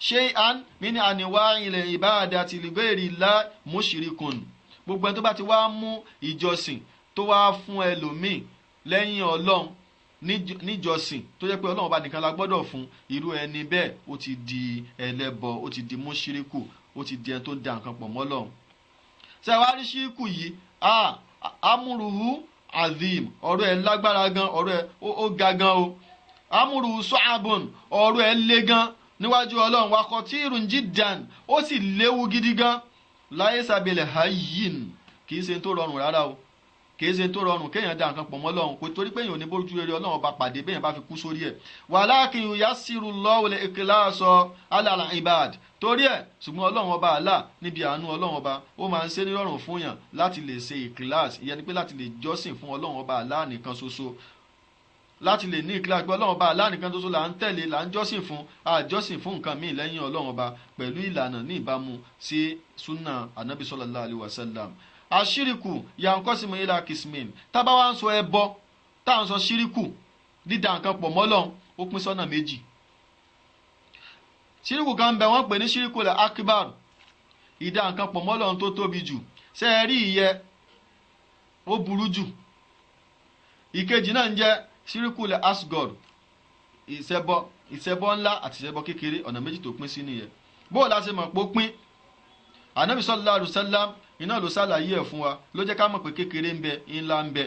Shay'an min anwa'il ibadati li ghayri Allah mushrikun. Gbogbo ẹni tó bá ti wá mú ìjọsìn tó wá fún ẹlòmíì lẹ́yìn Ọlọ́run níjọsìn, tó jẹ́ pé Ọlọ́run ọba nìkan la gbọ́dọ̀ fún, irú ẹni bẹ́ẹ̀ ó ti di ẹlẹ́bọ, ó ti di mushriku, ó ti di ẹni tó ń da nǹkan pọ̀ mọ́ Ọlọ́run. Ṣé wàá rí ṣíríkù yìí? Amúruhu azim, ọ̀rọ̀ ẹ̀ lágbára gan, ọ̀rọ̀ ẹ̀ ó ga gan o. Amúruhu sọ́àbùn, ọ̀rọ̀ ẹ̀ le gan níwájú Ọlọ́run. Wakọ̀ tí irun jiddan, ó sì léwu gidi gan. Láyé sábẹ̀lẹ̀ hayyin, kì í ṣe tó rọrùn rárá o, kì í ṣe tó rọrùn kéèyàn da nǹkan pọ̀ mọ́ Ọlọ́run, kò torí pé èèyàn ò ní bójú rere Ọlọ́run ọba pàdé béèyàn bá fi kú sórí ẹ̀. Walakin yuyassiru Allahu al-ikhlasa ala al-ibad, torí ẹ̀ ṣùgbọ́n Ọlọ́run ọba Allah, níbi àánú Ọlọ́run ọba, ó máa ń ṣe nírọ̀rùn fún yàn láti lè ṣe ikhlas, ìyẹn ni pé láti lè jọ́sìn fún Ọlọ́run ọba Allah nìkan ṣoṣo, láti lè ní ikhlas pé Ọlọ́run ọba Allah nìkan ṣoṣo là ń tẹ̀lé, là ń jọ́sìn fún, àjọ́sìn fún nǹkan míì lẹ́yìn Ọlọ́run ọba, pẹ̀lú ìlànà ní ìbámu sí sunna anabi sallallahu alayhi wa sallam. Àṣíríkù yankọ́símù ilà kìsmin. Tábà wá ń sọ ẹbọ, tá à ń sọ ṣíríkù, dídá nǹkan pọ̀ mọ́ Ọlọ́run, ó pín sọ́nà méjì. Ṣíríkù kan bẹ, wọ́n pè ní ṣíríkù lẹ̀ akbar, ìdá nǹkan pọ̀ mọ́ Ọlọ́run tó tóbi jù. Ṣé ẹ rí ìyẹ, ó burú jù. Ìkejì náà ń jẹ́ ṣíríkù lẹ̀ asgore, ìṣẹbọ, ìṣẹbọ ńlá àti ìṣẹbọ kékeré. Ọ̀nà méjì tó pín sí nìyẹn. Bó o la ṣe mọ̀ pé ó pín? Ànábì sallallahu alaihi wasallam iná ló ṣàlàyé ẹ̀ fún wa, ló jẹ́ ká mọ̀ pé kékeré ń bẹ, ńlá ń bẹ,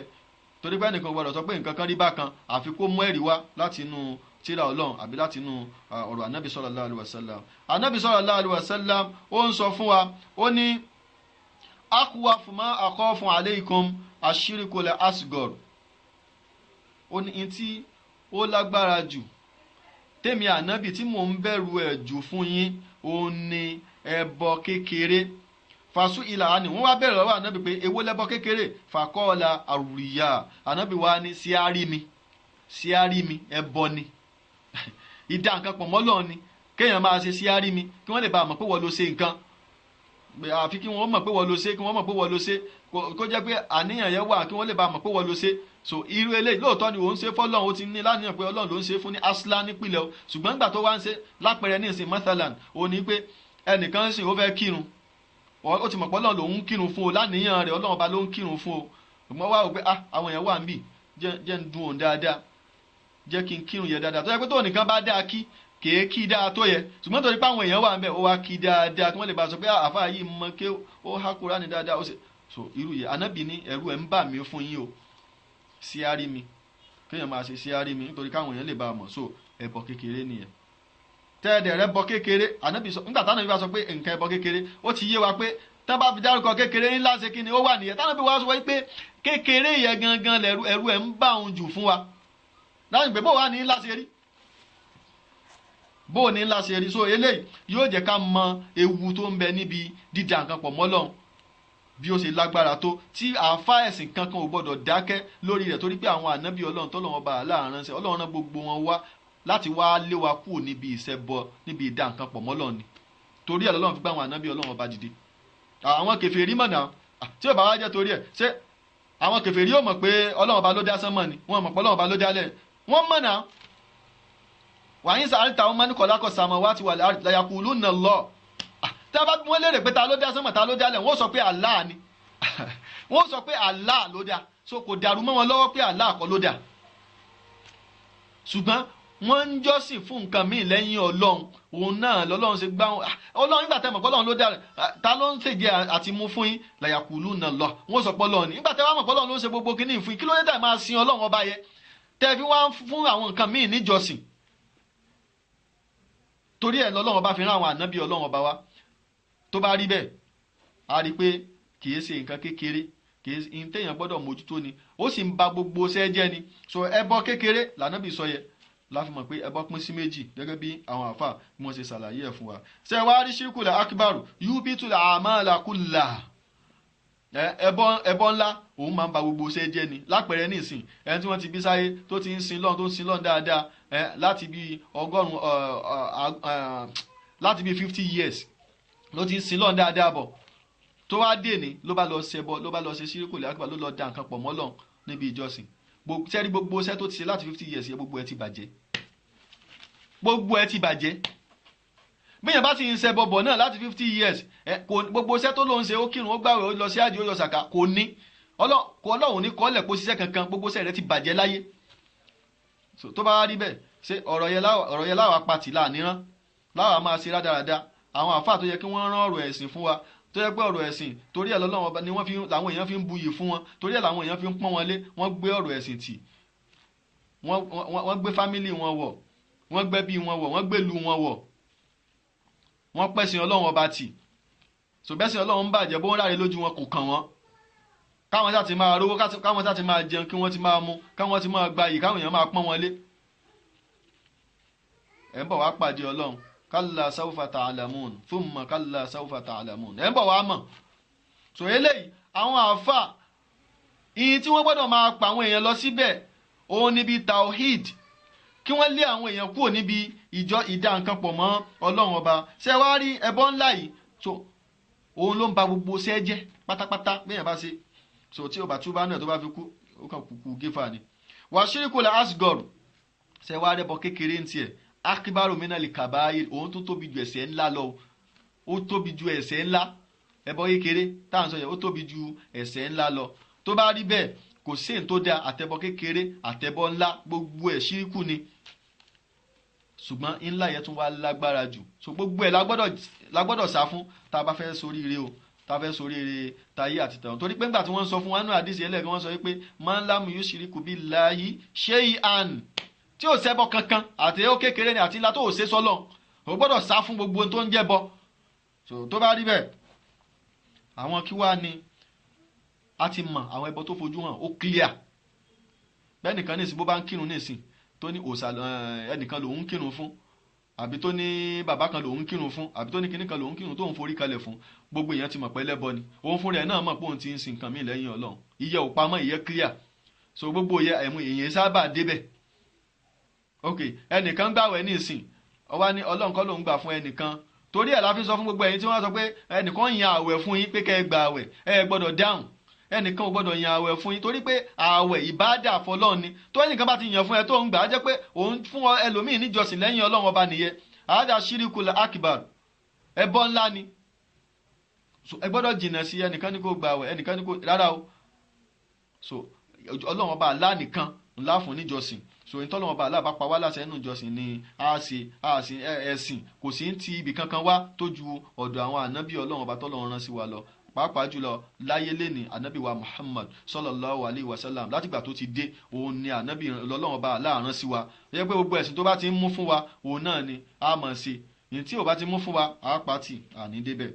torí pé ẹnìkan gbọ́dọ̀ sọ pé nǹkan kan rí bákan àfi kó mú ẹ̀rí wá láti inú tírà Ọlọ́run àbí láti inú ọ̀rọ̀ Ànábì sallallahu alaihi wasallam. Ànábì sallallahu alaihi wasallam ó ń sọ fún wa, ó ní akhwafu ma akhafu alaykum ashirikul asgor. Ó ní tí ó lágbára jù tèmi Ànábì tí mò ń bẹ̀rù ẹ̀ jù fún yín, ó ní ẹbọ kékeré. Fàṣù ìlà àní, wọ́n wá bẹ̀rẹ̀ lọ́wọ́ Ànábì pé èwo lẹ́bọ kékeré? Fàkọ́ọ̀là àrùyà, Ànábì wa ní sí àárí mi, sí àárí mi, ẹbọ ni, ìdá nǹkan pọ̀ mọ́ Ọlọ́run ni kéèyàn máa ṣe sí àárí mi, kí wọ́n lè bá a mọ̀ pé wọ́n ló ṣe nǹkan, àfi kí wọ́n mọ̀ pé wọ́n ló ṣe, kí wọ́n mọ̀ pé wọ́n ló ṣe, kó jẹ́ pé àníyàn yẹn wà, kí wọ́n lè bá a mọ̀ pé wọ́n ló ṣe. So irú eléyìí, lóòótọ́ ni òun ṣe fọ́lọ́run, ó ti ní láníyàn pé Ọlọ́run ló ń ṣe fún ní asla nípìnlẹ̀ o, ṣùgbọ́n nígbà tó wá ń ṣe, lápẹẹrẹ ní ìsìn, mathalan, ó ní pé ẹnìkan sìn, ó fẹ́ kírun, ó ti mọ̀ pé Ọlọ́run lòun ń kírun fún o, láníyàn rẹ̀ Ọlọ́run ọba ló ń kírun fún o, ṣùgbọ́n wá wò pé ah, àwọn èèyàn wà ń bì, jẹ́ ń dun òun dáadáa, jẹ́ kí n kírun yẹn dáadáa, tó yẹ pé tó nìkan bá dáa kí kèé kí dáa tó yẹ, ṣùgbọ́n torí pé àwọn èèyàn wà ń bẹ̀, ó wá kí dáadáa kí wọ́n lè bá a sọ pé àáfàá yìí mọ ké, ó há Kùránì dáadáa, ó sì so irú yẹ. Ànábì ní ẹ̀rù ẹ̀ ń bà mí fún yín o, sí àárí mi, kéèyàn máa ṣe sí àárí mi nítorí káwọn èèyàn lè bá a mọ̀. So ẹbọ kékeré nìyẹn. Tẹ́ẹ̀dẹ̀ rẹ bọ kékeré, Ànábì sọ nígbà táwọn ìbá sọ pé nǹkan ẹbọ kékeré, ó ti yé wa pé tán bá fi dárúkọ kékeré, ńlá ṣe kí ni ó wà nìyẹn. Táwọn ìbí wa sọ pé kékeré yẹn gangan lẹ̀rù, ẹ̀rù ẹ̀ ń bà òun jù fún wa láti pé bó wà ní ńlá ṣe rí, bó ní ńlá ṣe rí. So eléyìí yóò jẹ́ ká mọ ewu tó ń bẹ níbi dídà nǹkan pọ̀ mọ́ Ọlọ́run, bí ó ṣe lágbára tó, tí àáfà ẹ̀sìn kankan ò gbọ́dọ̀ dákẹ́ lórí rẹ̀, torí pé àwọn ànábì Ọlọ́run tọ́lọ́run bá aláàránṣẹ́, Ọlọ́run rán gbogbo wọn wá láti wá lé wa kúrò níbi ìṣẹbọ, níbi ìdá nǹkan pọ̀ mọ́ Ọlọ́run ni. Torí ẹ̀ lọ́lọ́run fi gbá àwọn ànábì Ọlọ́run ọba dìde. Àwọn kèfèrí mọ̀nà, tí ò bá wá jẹ́ torí ẹ̀, ṣé àwọn kèfèrí yóò mọ̀ pé Ọlọ́run ọba ló dá sánmọ̀ ni? Wọ́n mọ̀ pé Ọlọ́run ọba ló dálẹ̀. Wọ́n mọ̀nà wàyín sàárì táwọn mọ́ní kọ̀lákọ̀ sàmọ̀ wá ti wà láyàkúlù nà lọ. Tí a bá wọ́n léèrè pé ta ló dá sánmọ̀, ta ló dálẹ̀, wọ́n sọ pé Allah ni, wọ́n sọ pé Allah ló dá. So kò dàrú mọ́ wọn lọ́wọ́ pé Allah kọ́ ló dá, ṣùgbọ́n wọ́n ń jọ́sìn fún nǹkan míì lẹ́yìn Ọlọ́run. Òun náà lọ́lọ́run ṣe gbá wọn. Ọlọ́run, nígbà tẹ́ mọ̀ pé Ọlọ́run ló dá, ta ló ń ṣèjẹ àti mú fún yín? Làyàkúlù náà lọ, wọ́n sọ pé Ọlọ́run ni. Nígbà tẹ́ wá mọ̀ pé Ọlọ́run ló ń ṣe gbogbo kíní fún yín, kí ló dé tẹ́ máa sin Ọlọ́run ọba yẹ, tẹ́ fi wá fún àwọn nǹkan míì níjọsìn? Torí ẹ̀ lọ́lọ́run ọba fi rán àwọn ànábì Ọlọ́run ọba wa. Tó bá rí bẹ́ẹ̀, a rí i pé kì í ṣe nǹkan kékeré, kì í ṣe téèyàn gbọ́dọ̀ mójútó ni, ó sì ń ba gbogbo ṣẹ́ jẹ́ ni. So ẹbọ kékeré lànábì sọ yẹ, láfi mọ̀ pé ẹbọ pín sí méjì, gẹ́gẹ́ bí àwọn àfà bí wọ́n ṣe ṣàlàyé ẹ̀ fún wa. Ṣé wàá rí ṣírkùlẹ̀ akíbarù yúbítùlẹ̀ àmàlàkùlà, ẹbọ ńlá, òun máa ń ba gbogbo ṣẹ́ jẹ́ ni. Lápẹẹrẹ nísìn, ẹni tí wọ́n ti bí sáyé tó ti ń sin lọ́n, tó ń sin lọ́n dáadáa, láti bí 100, láti bí 50 years ló ti ń sin lọ́n dáadáa bọ̀, tó wá dé ní ló bá lọ ṣẹbọ, ló bá lọ ṣe ṣírkùlẹ̀ akíbarù, ló lọ da nǹkan pọ̀ mọ́ Ọlọ́run níbi ìjọsìn. Sẹ́rí gbogbo iṣẹ́ tó ti ṣe láti 50 years yẹn, gbogbo ẹ ti bàjẹ́, gbogbo ẹ ti bàjẹ́. Bíyàn bá sì ń ṣẹbọ bọ̀ náà láti 50 years, kò gbogbo iṣẹ́ tó ló ń ṣe, ó kírun, ó gbàwẹ̀, ó lọ sí àjò, ó yọ sàkà, kò ní Ọlọ́run ní kọ́lẹ̀ kó ṣiṣẹ́ kankan, gbogbo iṣẹ́ rẹ̀ ti bàjẹ́ láyé. So tó bá wá rí bẹ́ẹ̀, ṣé ọ̀rọ̀ yẹn láwa pati láàníran láwa máa ṣe rádaràda? Àwọn àfáà tó yẹ kí wọ́n rán ọ̀rọ̀ ẹ̀sìn fún wa, tó yẹ pé ọ̀rọ̀ ẹ̀sìn torí ẹ̀ lọ́lọ́run ni wọ́n fi làwọn èèyàn fi ń buyì fún wọn, torí ẹ̀ làwọn èèyàn fi ń pọ́n wọn lé, wọ́n gbé ọ̀rọ̀ ẹ̀sìn tì, wọ́n gbé fámílì wọn wọ̀, wọ́n gbé bí wọn wọ̀, wọ́n gbé lu wọn wọ̀, wọ́n pẹ̀sìn Ọlọ́run ọba tì. So bẹ́sìn Ọlọ́run ń bàjẹ́, bó ń ráre lójú wọn, kò kàn wọ́n. Káwọn sá ti máa rówó, káwọn sá ti máa jẹun, kí wọ́n ti máa mu, káwọn ti máa gbayì, káwọn èèyàn máa pọ́n wọn lé. Ẹ̀ ń bọ̀ wá pàdé Ọlọ́run. Kalla sawfa ta'lamun thumma kalla sawfa ta'lamun. Ẹ̀ ń bọ̀ wá mọ̀. So eléyìí, àwọn àáfà ìyìn tí wọ́n gbọ́dọ̀ máa pa àwọn èèyàn lọ síbẹ̀, òun níbi tawhid, kí wọ́n lé àwọn èèyàn kúrò níbi ìjọ ìdá nǹkan pọ̀ mọ́ Ọlọ́run ọba. Ṣé wàá rí ẹbọ ńlá yìí? So òun ló ń ba gbogbo ṣẹ́ jẹ́ pátápátá bẹ́ẹ̀ bá ṣe. So tí o bá túbá náà tó bá fi kú, ó kàn kúkú gífà ni. Wà ṣíríkù la asgore. Ṣé wàá rẹ́bọ kékeré ń tiẹ̀? Akibaru minali kabair, òun tó tóbi ju ẹ̀ṣẹ̀ ńlá lọ, ó tóbi ju ẹ̀ṣẹ̀ ńlá. Ẹbọ kékeré tá à ń sọ yẹn, ó tóbi ju ẹ̀ṣẹ̀ ńlá lọ. Tó bá rí bẹ́ẹ̀, kò sí èyí tó dáa, àtẹbọ kékeré àtẹbọ ńlá, gbogbo ẹ̀ ṣíríkù ni, ṣùgbọ́n ńlá yẹn tún wá lágbára jù. So gbogbo ẹ̀ la gbọ́dọ̀ sá fún tá a bá fẹ́ soríire o, tá a fẹ́ soríire tayé àti tẹ̀wọ̀n. Torí pé ńgbà tí wọ́n sọ fún wa nínú àdìsí ẹlẹ́ẹ̀kan, wọ́n sọ wípé man lam yushriku billahi shay'an, tí ò ṣẹbọ kankan, àti ó kékeré ni àti ńlá tó ò ṣe sọ́lọ̀, o gbọ́dọ̀ sá fún gbogbo tó ń jẹ́bọ. So tó bá rí bẹ́ẹ̀, àwọn kí wá ni a ti mọ̀? Àwọn ẹbọ tó fojú hàn, ó clear. Bẹ́ẹ̀ nìkan ní ìsìn, bó bá ń kírun ní ìsìn, tó ní òòṣà ẹnìkan lòún ń kírun fún, àbí tó ní bàbá kan lòún kírun fún, àbí tó ní kinní kan lòún kírun tó ń forí kalẹ̀ fún, gbogbo èèyàn ti mọ̀ pé ẹlẹ́bọ ni. Òun fúnra ẹ̀ náà mọ̀ pé òun ti ń sin nǹkan míì lẹ́yìn Ọlọ́run. Ìyẹ́ ò pamọ́, ìyẹ́ clear. So gbogbo ìyẹ́ ẹ̀mú èèyàn sábà débẹ̀. Ok, ẹnìkan gbàwẹ̀ ní ìsìn, ó wá ní Ọlọ́run kọ́ lòún gbà fún ẹnìkan. Torí ẹ̀ la fi sọ fún gbogbo ẹ̀yin tí wọ́n sọ pé ẹnìkan yan àwẹ̀ fún yín pé kẹ́ ẹ gbà àwẹ̀, ẹ gbọ́dọ̀ dáhùn. Ẹnìkan ò gbọ́dọ̀ yan àwẹ̀ fún yín, torí pé àwẹ̀ ìbádà fọlọ́run ni. Tó ẹnìkan bá ti yàn fún ẹ tó ń gbà á, jẹ́ pé òun fún ẹlòmíì níjọsìn lẹ́yìn Ọlọ́run ọba nìyẹn. Àádá ṣíríkul akbar, ẹbọ ńlá ni. So ẹ gbọ́dọ̀ jìnnà sí ẹnìkan ní kó gbà àwẹ̀, ẹnìkan ní kó rárá o. So Ọlọ́run ọba Allah nìkan ńlá fún níjọsìn. So ìtọ́lọ́run ọba Allah bá pa wá láṣẹ nínú ìjọsìn ni a ṣe, a ṣe ẹ̀sìn. Kò sí ti ibì kankan wá tó ju ọ̀dọ̀ àwọn ànábì Ọlọ́run ọba tọ́lọ́run rán sí wa lọ, pàápàá jùlọ láyé lẹ́ni ànábì wa Muhammad sallallahu alayhi wa sallam. Látìgbà tó ti dé, òun ni ànábì Ọlọ́run ọba Allah rán sí wa. Yẹ pé gbogbo ẹ̀sìn tó bá ti ń mú fún wa, òun náà ni a mọ̀ ṣe. Ní tí ò bá ti mú fún wa, a pàtì àní débẹ̀.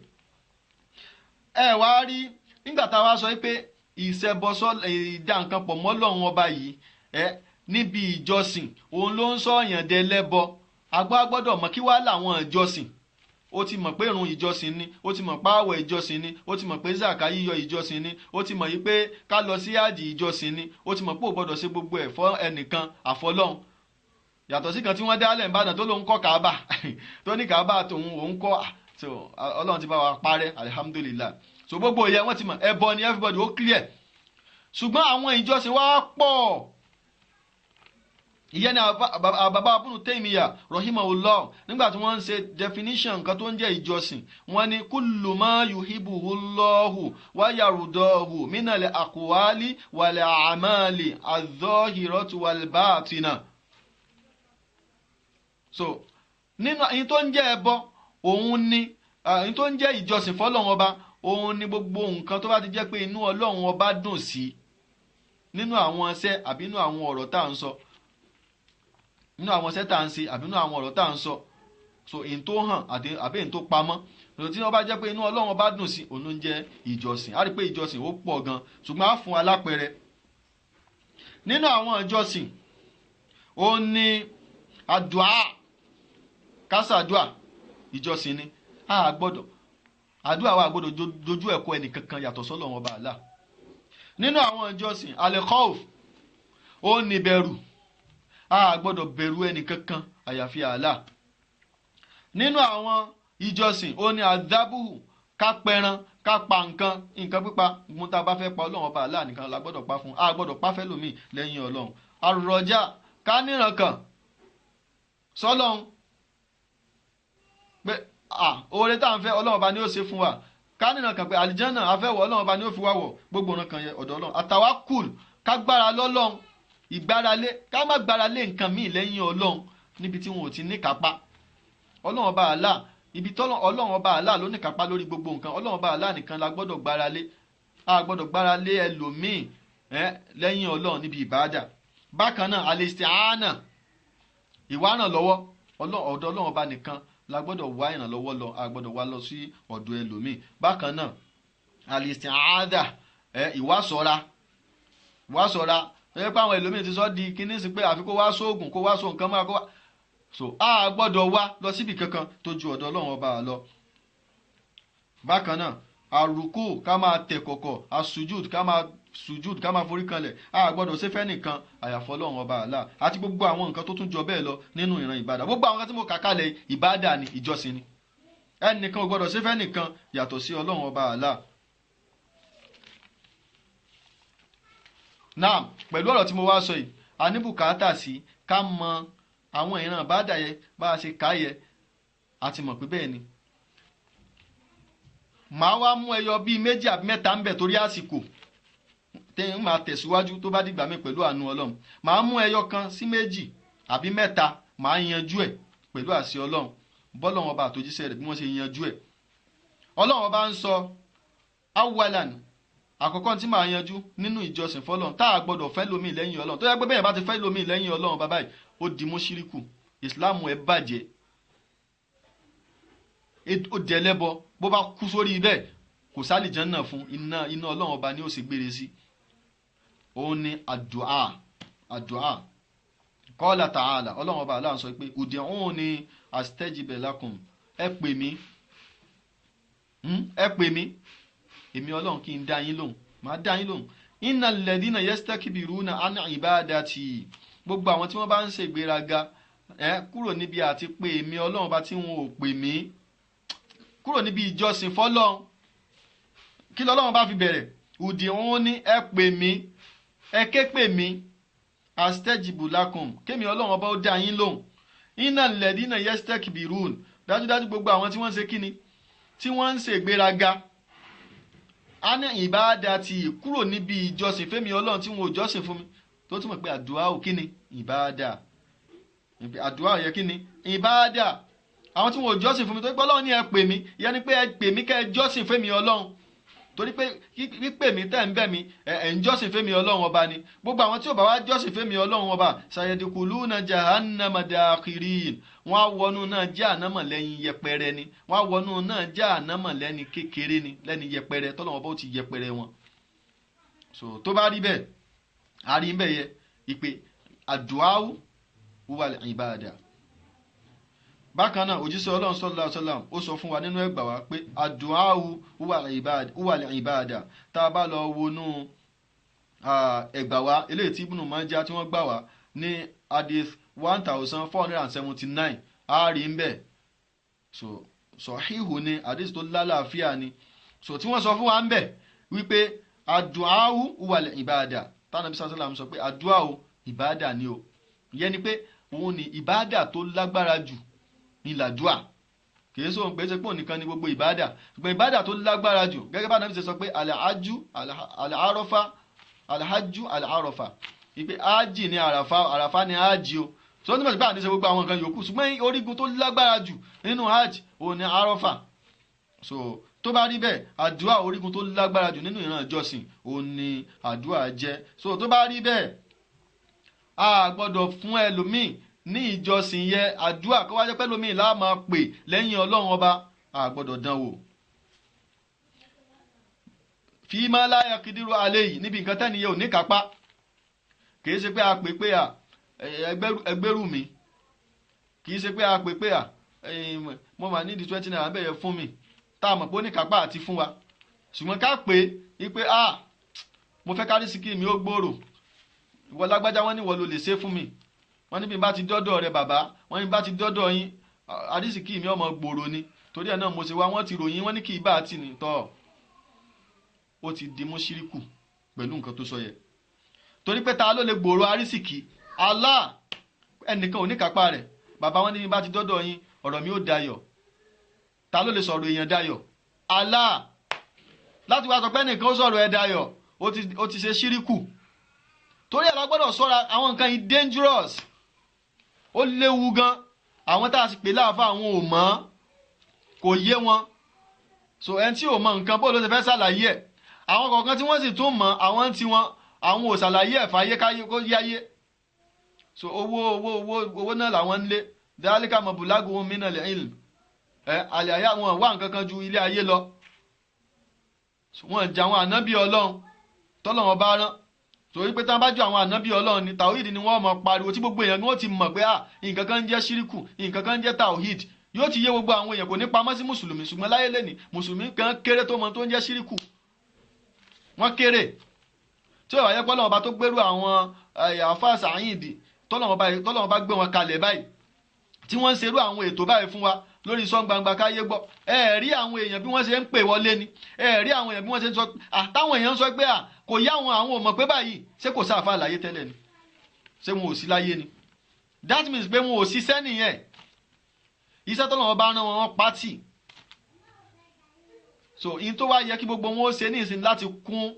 Ẹ wá rí nígbà tá a wá sọ pé ìṣẹbọsọ, ìdá nǹkan pọ̀ mọ́ Ọlọ́run ọba yìí ẹ níbi ìjọsìn, òun ló ń sọ ọ̀yàn dẹlẹ́bọ. Àgbà gbọ́dọ̀ mọ̀ kí wá làwọn ìjọsìn. Ó ti mọ̀ pé ìrun ìjọsìn ni, ó ti mọ̀ pé àwẹ̀ ìjọsìn ni, ó ti mọ̀ pé zaka yíyọ ìjọsìn ni, ó ti mọ̀ yí pé ká lọ sí àjì ìjọsìn ni, ó ti mọ̀ pé ò gbọ́dọ̀ ṣe gbogbo ẹ̀ fọ́ ẹnìkan àfọlọ́hun, yàtọ̀ sí kan tí wọ́n dálẹ̀ Ìbàdàn tó lóun kọ́ Kaaba, tó ní Kaaba tòun òun kọ́. So Ọlọ́run ti bá wa parẹ́, alhamdulillah. So gbogbo ìyẹn wọ́n ti mọ̀ ẹbọ ni, everybody ó clear. Ṣùgbọ́n àwọn ìjọsìn wa pọ̀. Ìyẹn ni bàbá Ibn Taymiyyah rahimahullah, nígbà tí wọ́n ń ṣe definition nǹkan tó ń jẹ́ ìjọsìn, wọ́n ní kullu ma yuhibbuhullahu wa yardahu minal aqwali wal a'mali adh-dhahirati wal batina. So nínú ẹyin tó ń jẹ́ ẹbọ, òun ni ẹyin tó ń jẹ́ ìjọsìn fọ́lọ́run ọba, òun ni gbogbo nǹkan tó bá ti jẹ́ pé inú Ọlọ́run ọba dùn sí nínú àwọn iṣẹ́ àbí inú àwọn ọ̀rọ̀ tá à ń sọ, nínú àwọn iṣẹ́ tá à ń ṣe àbí nínú àwọn ọ̀rọ̀ tá à ń sọ. So èyí tó hàn àti àbí èyí tó pamọ́, so tí wọ́n bá jẹ́ pé inú Ọlọ́run ọba dùn sí, òun ló ń jẹ́ ìjọsìn. Á rí i pé ìjọsìn ó pọ̀ gan, ṣùgbọ́n á fún wa lápẹẹrẹ. Nínú àwọn ìjọsìn, òun ni àdúà, kásàdúà ìjọsìn ni. A gbọ́dọ̀ àdúrà wa gbọ́dọ̀ dojú ẹ̀kọ́ ẹnìkankan yàtọ̀ sọ́lọ́run ọba Allah. Nínú àwọn ìjọsìn, al-khawf, ó ní bẹ̀rù. A gbọ́dọ̀ bẹ̀rù ẹnìkankan àyàfi Allah. Nínú àwọn ìjọsìn, ó ní àdábùhù, ká pẹran, ká pa nǹkan, nǹkan pípa. Mú tá a bá fẹ́ pa, Ọlọ́run ọba Allah nìkan la gbọ́dọ̀ pa fún. A gbọ́dọ̀ pa fẹ́lòmíì lẹ́yìn Ọlọ́run. Àròjà, ká níran kan sọ́lọ́run pé Oore tá à ń fẹ́ Ọlọ́run ọba ni ó ṣe fún wa. Ká nínà kan pé àlìjánà afẹ́wọ̀ Ọlọ́run ọba ni ó fi wá wọ̀, gbogbo ọ̀ràn kan yẹ ọ̀dọ̀ Ọlọ́run. Àtàwákùl, ká gbára lọ́lọ́run, ìgbáralé, ká má gbáralé nǹkan míì lẹ́yìn Ọlọ́run níbi tí wọn ò ti ní kápá. Ọlọ́run ọba Allah, ibi tọ́lọ́ Ọlọ́run ọba Allah ló ní kápá lórí gbogbo nǹkan. Ọlọ́run ọba Allah nìkan la gbọ́dọ̀ gbáralé. A gbọ́dọ̀ gbáralé ẹlòmíì lẹ́yìn Ọlọ́run níbi ìbáàdà. Bákan náà al-isti'ana, ìwà ìrànlọ́wọ́, ọ̀dọ̀ Ọlọ́run ọba nìkan la gbọ́dọ̀ wá ìrànlọ́wọ́ lọ, a gbọ́dọ̀ wá lọ sí ọ̀dọ̀ ẹlòmíì. Bákan náà al-isti'adha, ìwásọ̀ra, ìwásọ̀ra ẹ pé àwọn ẹlòmíì ti sọ di kíní sí pé àfi kó wá sóògùn, kó wá sọ nǹkan máa kó wá so a gbọ́dọ̀ wá lọ síbi kankan tó ju ọ̀dọ̀ Ọlọ́run ọba lọ. Bákan náà àrùkù, ká máa tẹ̀ kọ̀kọ̀, àsùjúd, ká máa sùjúd, ká máa forí kanlẹ̀, a gbọ́dọ̀ ṣe fẹ́ nìkan àyàfọ́ Ọlọ́run ọba àlá, àti gbogbo àwọn nǹkan tó tún jọ bẹ́ẹ̀ lọ nínú ìran ìbádà. Gbogbo àwọn nǹkan tí mo kà kalẹ̀ ìbádà ni, ìjọsìn ni, ẹnìkan ò gbọ́dọ̀ ṣe fẹ́ nìkan yàtọ̀ sí Ọlọ́run ọba àlá. Náà pẹ̀lú ọ̀rọ̀ tí mo wá sọ yìí, a ní bùkátà sí ká mọ àwọn ìran ìbádà yẹ bá a ṣe kà yẹ, a ti mọ̀ pé bẹ́ẹ̀ ni. Màá wá mú ẹyọ bíi méjì àbí mẹ́ta ń bẹ̀ torí àsìkò tẹ́ ń máa tẹ̀síwájú tó bá dìgbà mi pẹ̀lú àánú Ọlọ́run. Màá mú ẹyọ kan sí méjì àbí mẹ́ta, màá yanjú ẹ̀ pẹ̀lú àṣẹ Ọlọ́run, bọ́lọ́run ọba àtòjíṣẹ́ rẹ̀ bí wọ́n ṣe yanjú ẹ̀. Ọlọ́run ọba ń sọ awalan, àkọ́kọ́ tí màá yanjú nínú ìjọsìn fọlọ́run tá a gbọ́dọ̀ fẹ́ lómi lẹ́yìn Ọlọ́run, tó yẹ pé bẹ́ẹ̀ bá ti fẹ́ lómi lẹ́yìn Ọlọ́run bàbá yìí ó di mùṣírìkù, ìsìláàmù ẹ̀ bàjẹ́, ó dẹlẹ́bọ, bó bá kú sórí bẹ́ẹ̀ kò sálìjánnà fún, iná iná Ọlọ́run ọba ni ó sì gbére sí. Òun ni àdùá, àdùá. Qala ta'ala, Ọlọ́run ọba Allah sọ pé ud'uni astajib lakum, ẹ pè mí, ẹ pè mí, èmi Ọlọ́run kí n dá yín lóhùn, màá dá yín lóhùn. Innal ladhina yastakbiruna an ibadati, gbogbo àwọn tí wọ́n bá ń ṣe ìgbéraga kúrò níbi àti pé èmi Ọlọ́run bá tí wọn ò pè mí, kúrò níbi ìjọsìn fọ́lọ́run. Kí lọ́lọ́run bá fi bẹ̀rẹ̀? Ud'uni, ẹ pè mí, ẹ ké pè mí, astajibu lakum, kémi Ọlọ́run ọba ó dá yín lóhùn. Innal ladhina yastakbirun, dájúdájú gbogbo àwọn tí wọ́n ń ṣe kíni, tí wọ́n ń ṣe ìgbéraga, a ní ìbáàdà ti kúrò níbi ìjọsìn fẹ́mi Ọlọ́run tí wọn ò jọ́sìn fún mi, tó túmọ̀ pé àdúrà ò kíni ìbáàdà, àdúrà ò yẹ kíni ìbáàdà. Àwọn tí wọn ò jọ́sìn fún mi, tó pé Ọlọ́run ní ẹ pè mí, ìyẹn ni pé ẹ pè mí kẹ́ ẹ jọ́sìn fẹ́mi Ọlọ́run, torí pé pípè mí tẹ́ ń bẹ̀ mí ẹ̀ ń jọ́sìn fẹ́mi Ọlọ́run ọba ni. Gbogbo àwọn tí ò bá wá jọ́sìn fẹ́mi Ọlọ́run ọba, sayadkhuluna jahannama dakhirin, wọ́n á wọnú náà jahannama lẹ́yìn yẹpẹrẹ ni, wọ́n á wọnú náà jahannama lẹ́ni kékeré ni, lẹ́ni yẹpẹrẹ, tọ́lọ́run ọba ó ti yẹpẹrẹ wọn. So tó bá rí bẹ́ẹ̀, a rí bẹ́ẹ̀ yẹ ìpè àdúà wal ìbáàdà. Bákan náà òjíṣẹ́ Ọlọ́run sallallahu alaihi wasallam ó sọ fún wa nínú ẹgbàá wa pé àdúà wal ìbáàdà. Tá a bá lọ wọnú ẹgbàá wa eléyìí tí Ibn Majah tí wọ́n gbà wá ní hadith 1479, a rí ń bẹ̀. So sọ̀híhù ni, hadith tó lálàáfíà ni. So tí wọ́n sọ fún wa ń bẹ̀ wípé àdúà wal ìbáàdà, tánàbí sallallahu alaihi wasallam sọ pé àdúà ìbáàdà ni o. Ìyẹn ni pé òun ni ìbáàdà tó lágbára jù ní làdúà, kìí sóhun pé ṣe pé òun nìkan ni gbogbo ìbáàdà, ṣùgbọ́n ìbáàdà tó lágbára jù gẹ́gẹ́ bá nàbí ṣe sọ pé alhajju alárọ́fà, alhajju alárọ́fà, ìpè ájì ní àràfà, àràfà ní ájì o. Sọ ní mọ̀sí pé àní ṣe gbogbo àwọn nǹkan yòókù, ṣùgbọ́n orígun tó lágbára jù nínú hajj òun ní àrọ́fà. So tó bá rí bẹ́ẹ̀, àdúà orígun tó lágbára jù nínú ìran ìjọsìn òun ní àdúà jẹ́. So tó bá rí bẹ́ẹ̀, a gbọ́dọ̀ fún ẹlòmíì ní ìjọsìn yẹ àdúà kó wá jẹ́ pé lómi là máa pè lẹ́yìn Ọlọ́run ọba, a gbọ́dọ̀ dán wò. Fi máa láyà kìdírò alẹ́ yìí níbi nǹkan tẹ́ni yẹ ò ní kápá, kìí ṣe pé a pè pé à ẹgbẹ́rù mi, kìí ṣe pé a pè pé à mo mà nídìí 20 naira bẹ́ẹ̀ fún mi, tá a mọ̀ pé ó ní kápá àti fún wa, ṣùgbọ́n ká pè é pé à mo fẹ́ kárí síkì mi ó gbòòrò, ìwọ lágbájá wọn ní ìwọ ló lè ṣe fún mi, wọ́n ní bí n bá ti dọ́dọ̀ rẹ bàbá, wọ́n ní bá ti dọ́dọ̀ yín àdìsíkì mi ọmọ gbòòrò ni, torí ẹ̀ náà mo ṣe wá, wọ́n ti ròyìn wọ́n ní kí ibà àti nìtọ́, ó ti di mùṣírìkù pẹ̀lú nǹkan tó sọ yẹ. Torí pé ta ló lè gbòòrò àrísìkì? Allah, ẹnìkan ò ní kápá rẹ̀. Bàbá wọn ní bí n bá ti dọ́dọ̀ yín ọ̀rọ̀ mi ó dayọ̀. Ta ló lè sọ̀rọ̀ èèyàn dayọ̀? Allah. Láti wá sọ pé ẹnìkan ó sọ̀rọ̀ ẹ dayọ̀, ó ti ṣe ṣíríkù. Torí ẹ̀ la gbọ́dọ̀ sọ́ra. Àwọn nǹkan yìí dangerous, ó léwu gan. Àwọn tá a sì pè láàfà, àwọn ò mọ̀, kò yé wọn. So ẹni tí ò mọ̀ nǹkan, bó ló ṣe fẹ́ ṣàlàyé ẹ̀? Àwọn kọ̀ọ̀kan tí wọ́n sì tún mọ̀, àwọn tí wọn àwọn ò ṣàlàyé ẹ̀ fàyè káyé kó yáyé. So owó, owó, owó, owó náà làwọn ń lé. Dhalika mablaguhum minal ilm. Ẹ àlẹ́ àyà wọn wá nǹkan kan ju ilé ayé lọ. Wọn jẹ àwọn ànábì Ọlọ́run tọ́lọ́run bá rán, torí pé táwọn bá jọ àwọn ànábì Ọlọ́run ni, tàwíìdì ni wọ́n mọ̀ pariwo, tí gbogbo èèyàn ni wọ́n ti mọ̀ pé ah, nǹkan kan ń jẹ́ ṣíríkù, nǹkan kan ń jẹ́ tàwíìdì. Yóò ti yé gbogbo àwọn èèyàn, kò ní pamọ́ sí mùsùlùmí. Ṣùgbọ́n láyé lẹ́nìí, mùsùlùmí kan kéré tó mọ tó ń jẹ́ ṣíríkù, wọ́n kéré. Tí ó wà yẹ pé Ọlọ́run bá tó gbérú àwọn àfáà Sàáyìndì, tọ́lọ́run bá gbé wọn kalẹ̀ báyìí, tí wọ́n ń ṣerú àwọn ètò báyìí fún wa lórí sọ́ngbangba káyé gbọ́, ẹ rí àwọn èèyàn bí wọ́n ṣe ń pè wọlé ni. Ẹ rí àwọn èèyàn bí wọ́n ṣe ń sọ àtàwọn èèyàn ń sọ pé à kò yá àwọn, àwọn ò mọ̀ pé báyìí. Ṣé kò sáàfà láyé tẹ́lẹ̀ ni? Ṣé wọn ò sí láyé ni? That means pé wọn ò ṣiṣẹ́ nìyẹn. Iṣẹ́ tọ́lọ́run bá rán wọn, wọ́n pátì. So in tó wá yẹ kí gbogbo wọn ó ṣe ní ìsìn láti kún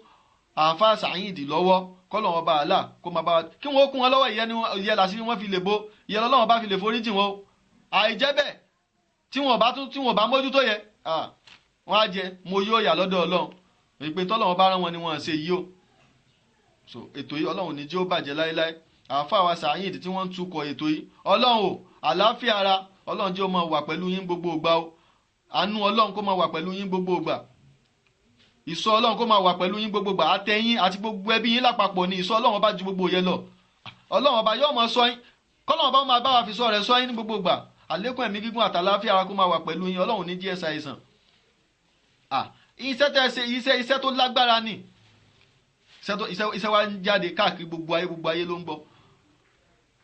àáfàá Sàáyìndì lọ́wọ́, kọ́lọ̀ wọn bá a là kó máa bá wa kí wọ́n ó kún wọn lọ́wọ́. Ìyẹn ni ìyẹn làṣírí wọn fi lè bo, ìyẹn lọ́wọ́ bá fi lè foríjì wọn o. Àìjẹ́ bẹ́ẹ̀, tí wọn bá tún tí wọn bá mójútó yẹ, wọn á jẹ mo yóò yà lọ́dọ̀ Ọlọ́run ìpè tọ́lọ́run bá rán wọn ni wọ́n ṣe yìí o. So ètò yìí, Ọlọ́run ní jẹ́ ó bàjẹ́ láéláé. Àáfàá wa Sàáyìndì tí wọ́n ń tukọ̀ ètò yìí, Ọlọ́run o, àlàáfíà ara Ọlọ́run jẹ́ ó máa wà pẹ̀lú yín gbogbo ìgbà o. Àánú Ọlọ́run kó máa wà pẹ̀lú yín gbogbo ìgbà. Ìṣọ́ Ọlọ́run kó máa wà pẹ̀lú yín gbogbo ìgbà, àtẹ̀yìn àti gbogbo ẹbí yín lápapọ̀ ní. Ìṣọ́ Ọlọ́run bá ju gbogbo yẹn lọ. Ọlọ́run ọba yóò máa ṣọ́ yín, kọ́lọ́run ọba máa bá wa fi ṣọ́ rẹ̀ ṣọ́ yín ní gbogbo ìgbà. Àlékún ẹ̀mí gígùn àtàláfíà ara kó máa wà pẹ̀lú yín. Ọlọ́run ní díẹ̀ ṣàìsàn. Iṣẹ́ tẹ́ ṣe, iṣẹ́ tó lágbára ni. Iṣẹ́ wa ń jáde káàkiri gbogbo ayé, gbogbo ayé ló ń gbọ́.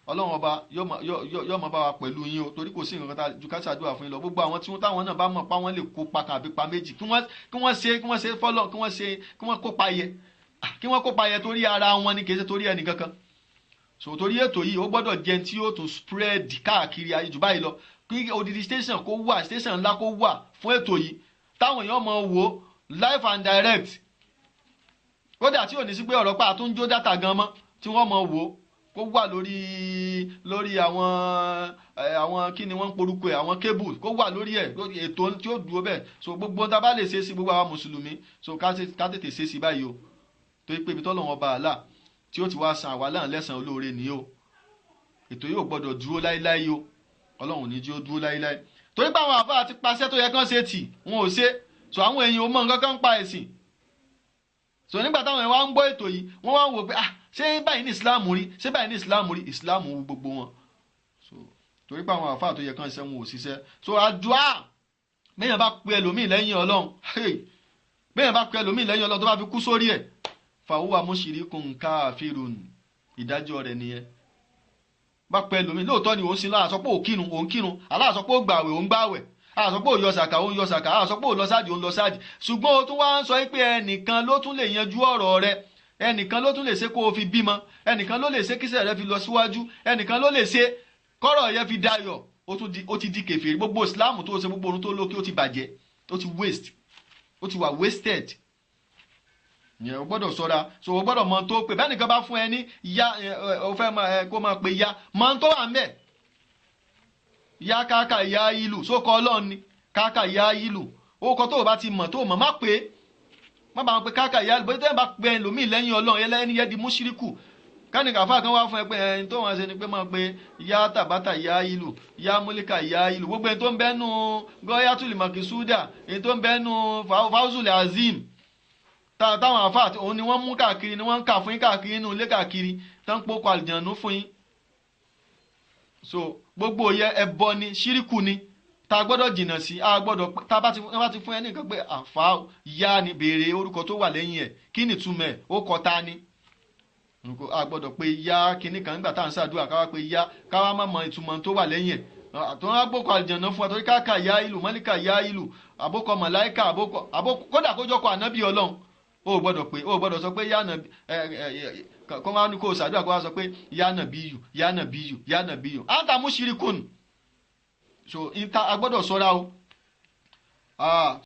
Ọlọ́run ọba yóò máa bá wa pẹ̀lú yín o, torí kò sí nǹkan kan ju ká ṣàdúrà fún yín lọ. Gbogbo àwọn tí wọ́n táwọn náà bá mọ̀ pa wọ́n lè kópa kan àbí pa méjì, kí wọ́n ṣe, kí wọ́n ṣe fọ́lọ́, kí wọ́n ṣe, kí wọ́n kópa yẹ, kí wọ́n kópa yẹ, torí ara wọn ni, kì í ṣe torí ẹnì kankan. So torí ètò yìí, ó gbọ́dọ̀ jẹ́ tí yóò tún spread káàkiri ayé jù báyìí lọ, kí odidi station kó wà, station ńlá kó wà fún ètò yìí, táwọn èèyàn máa wò live and direct, kódà tí ò ní sí pé ọ̀rọ̀ pa àtúnjó data gan mọ́, tí wọ́n máa wò kó wà lórí àwọn kí ni wọ́n ń porúkọ ẹ̀, àwọn cable, kó wà lórí ẹ̀, ètò tí ó dúró bẹ́ẹ̀. So gbogbo ohun tá a bá lè ṣe sí gbogbo àwọn mùsùlùmí, so ká tètè ṣe sí báyìí o, torí pé ibi tọ́lọ́run ọba àlà tí ó ti wá san àwa náà lẹ́san olóore ní o. Ètò yóò gbọ́dọ̀ dúró láíláí o. Ọlọ́run ní jí ó dúró láíláí, torí pé àwọn àfáà ti paṣẹ tó yẹ kán ṣe tì, wọn ò ṣe. So àwọn èèyàn ò mọ nǹkan kan pa ẹ̀sìn. So nígbà táwọn èèyàn wá ń gbọ́ ètò yìí, wọ́n wá ń wò pé ah, ṣé báyìí ní Islam rí? Ṣé báyìí ní Islam rí? Islam wù gbogbo wọn. So torí pé àwọn àfáà tó yẹ kán ṣe, wọn ò ṣiṣẹ́. So àdúà, bẹ́yàn bá pe ẹlòmíì lẹ́yìn Ọlọ́run, bẹ́yàn bá pe ẹlòmíì lẹ́yìn Ọlọ́run, tó bá fi kú sórí ẹ̀, fahuwa mushrikun kafirun, ìdájọ́ rẹ̀ nìyẹn. Bá pe ẹlòmíì, lóòótọ́ ni òun sin lọ, àsọ pé òun kírun, òun kírun, aláàsọ pé ó gbàwẹ̀, òun gbàwẹ̀, àsọ pé ó yọ sàkà, òun yọ sàkà, àsọ pé ó lọ sáàjì, òun lọ sáàjì, ṣùgbọ́n o tún wá ń sọ pé ẹnìkan ló tún lè yanjú ọ̀rọ̀ rẹ, ẹnìkan ló tún lè ṣe kó o fi bímọ, ẹnìkan ló lè ṣe kíṣẹ́ rẹ fi lọ síwájú, ẹnìkan ló lè ṣe kọ́rọ̀ yẹn fi dayọ̀, ó ti di kèfèrí. Gbogbo ìsìláàmù tó ṣe, gbogbo orun tó lókè, ó ti bàjẹ́, ó ti waste, ó ti wà wasted yẹn. O gbọ́dọ̀ ṣọ́ra. So o gbọ́dọ̀ mọ tó pé bẹ́ẹ̀ nìkan bá fún ẹ ní ya, o fẹ́ máa ẹ kó máa pe ya, mọ tó wà ń bẹ̀. Ya káàkà ya ìlú sókọ Ọlọ́run ni káàkà ya ìlú. Ó kọ tó o bá ti mọ̀, tó o mọ̀, má pé, má bàa wọn pe káàkà ya ìlú. Bóyá tẹ́lẹ̀ bá pe ẹlòmíì lẹ́yìn Ọlọ́run, ẹlẹ́ni yẹ di múṣíríkù. Kánìkà fáà kan wá fún ẹ pé ẹni tó wọn ṣe ni pé máa pe ya tàbátà ya ìlú, ya múlíkà ya ìlú, gbogbo ẹni tó ń bẹ́nu gọ́yàtúlì mọ̀kìsúdà, ẹni tó ń bẹ́nu fáwùsùlẹ̀ azim, táwọn àfáà òun ni wọ́n mú káàkiri, ni wọ́n ń kà fún yín káàkiri inú ilé káàkiri, tán pókò àlìjànú fún yín. So gbogbo yẹ ẹbọ ni, ṣíríkù ni, tá a gbọ́dọ̀ jìnnà sí. A gbọ́dọ̀ tá a bá ti fún ẹ nìkan pé àfa ya ni, béèrè orúkọ tó wà lẹ́yìn ẹ̀, kí ni ìtumọ̀ ẹ̀, ó kọ ta ni. A gbọ́dọ̀ pé ya kinní kan nígbà tá à ń ṣàdúrà, káwá pé ya, káwá má mọ ìtumọ̀ tó wà lẹ́yìn ẹ̀, tó ń gbókò àlìjànú fún wa, torí káàkà ya ìlú, mọ́líkà ya ìlú, àbókọ màláíkà, àbókọ kódà kójọkọ ànábì Ọlọ́run, o gbọ́dọ̀ pé, o gbọ́dọ̀ sọ pé yánà ẹ ẹ kọ́ wá ní kó o ṣàdúrà, kó wá sọ pé yánà bíyù, yánà bíyù, yánà bíyù, anta mushrikun. So nta a gbọ́dọ̀ ṣọ́ra o. Ah.